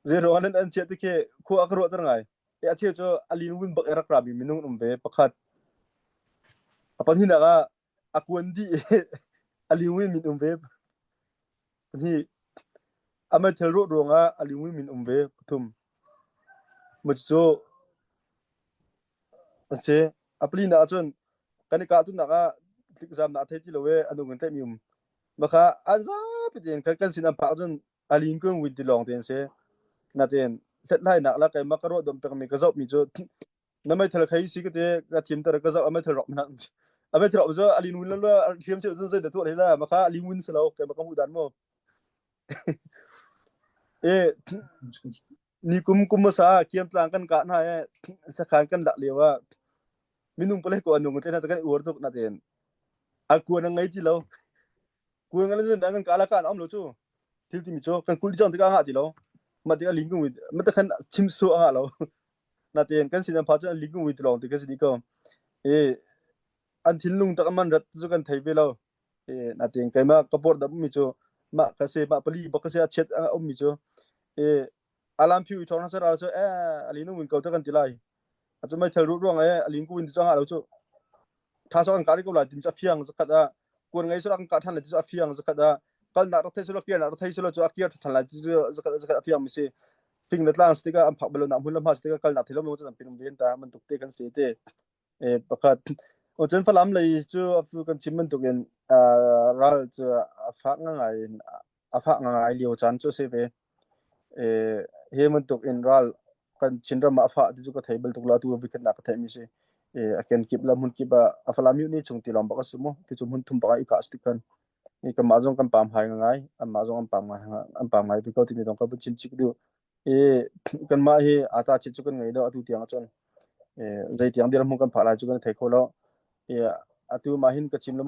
Zei ruang ah an chiah ti khi khua a ka ruahter ngai. E a cheu cu a lin win bak i rak rami minung an um ve pakhat. A pahnihnak ah a kuan dih i a lin win min um ve. Pahnih a meithal ruah ruangah a lin win min um ve pathum. Maw cucu an si. A palinak ahcun kan i kahtunak ah tlikzamnak a thei ti lo i a nung in tlaihmi um. Maka an zapi tein kan sin an phak ahcun a lin kun win ti lawng te an si. Natin hlethlainak la keimah ka ruah dom pekmi ka zohmi cu na meithal khei si ka ti ka thim tar ka zoh a meithal rok na a meithal rok cu a lin win lo hliam si zei da tuah la maka a lin win si lo keimah ka hmuh dan mu e ni kum kum sa kiam tlang kan ka na e sakhan kan lak lio ah minung pale ko anung te na kan uar tuk na ten a kuan ngai ti lo kuan ngan zin kan ka la kan am lo chu thil timi cu kan kul cang tikah a ngah ti lo mah tikah ling kan mah khan chim su a ngah lo natein kan sin an pha cu an ling kan ti lawng ti kan si dih ko i an thinlung tak man rat cu kan thei ve lo i natein keimah ka port dam mi cu mah ka se mah pali bak ka se a chiat a um mi cu i alam phiu i thong na sara cu eh alin win ko ta kan ti lai acu mai thel ru ruang e alin ku win ti chu nga lo cu tha so kan kari ko lai tin chu a fiang zakhat a kuan ngei sura kan ka than lai ti chu a fiang zakhat a kalnak rak thei sula kirnak rak thei sula chu a kir than lai ti chu zakhat zakhat a fiang mi si fing le tlang stika an phak balo na hmun lam stika kalnak thilom lo chan pin ven ta man tuk te kan si te e pakhat o chen falam lei chu afu kan chim man tuk in ral chu a fak ngai in a fak ngai lio chan chu se ve E hi bantuk in ral kan Chinram ah a fah ti cu ka thei bal tuk lo atu vikhat nak ka theih mi si. E a kenkip le hmun kip ah a Falam nih chung ti lawng bak a si mu. Ti cu hmun thum bak ah i kah si kan. I kanmah zong kan pam hai ngai, anmah zong an pam ngai an pam ngai ve ko timi zong ka vun chim chih duh. I kanmah hi ata chit cu kan ngei lo atu tiang ahcun. E zeitiang dirhmun kan phah lai cu kan thei kho lo. E atu mah hin ka chim lo.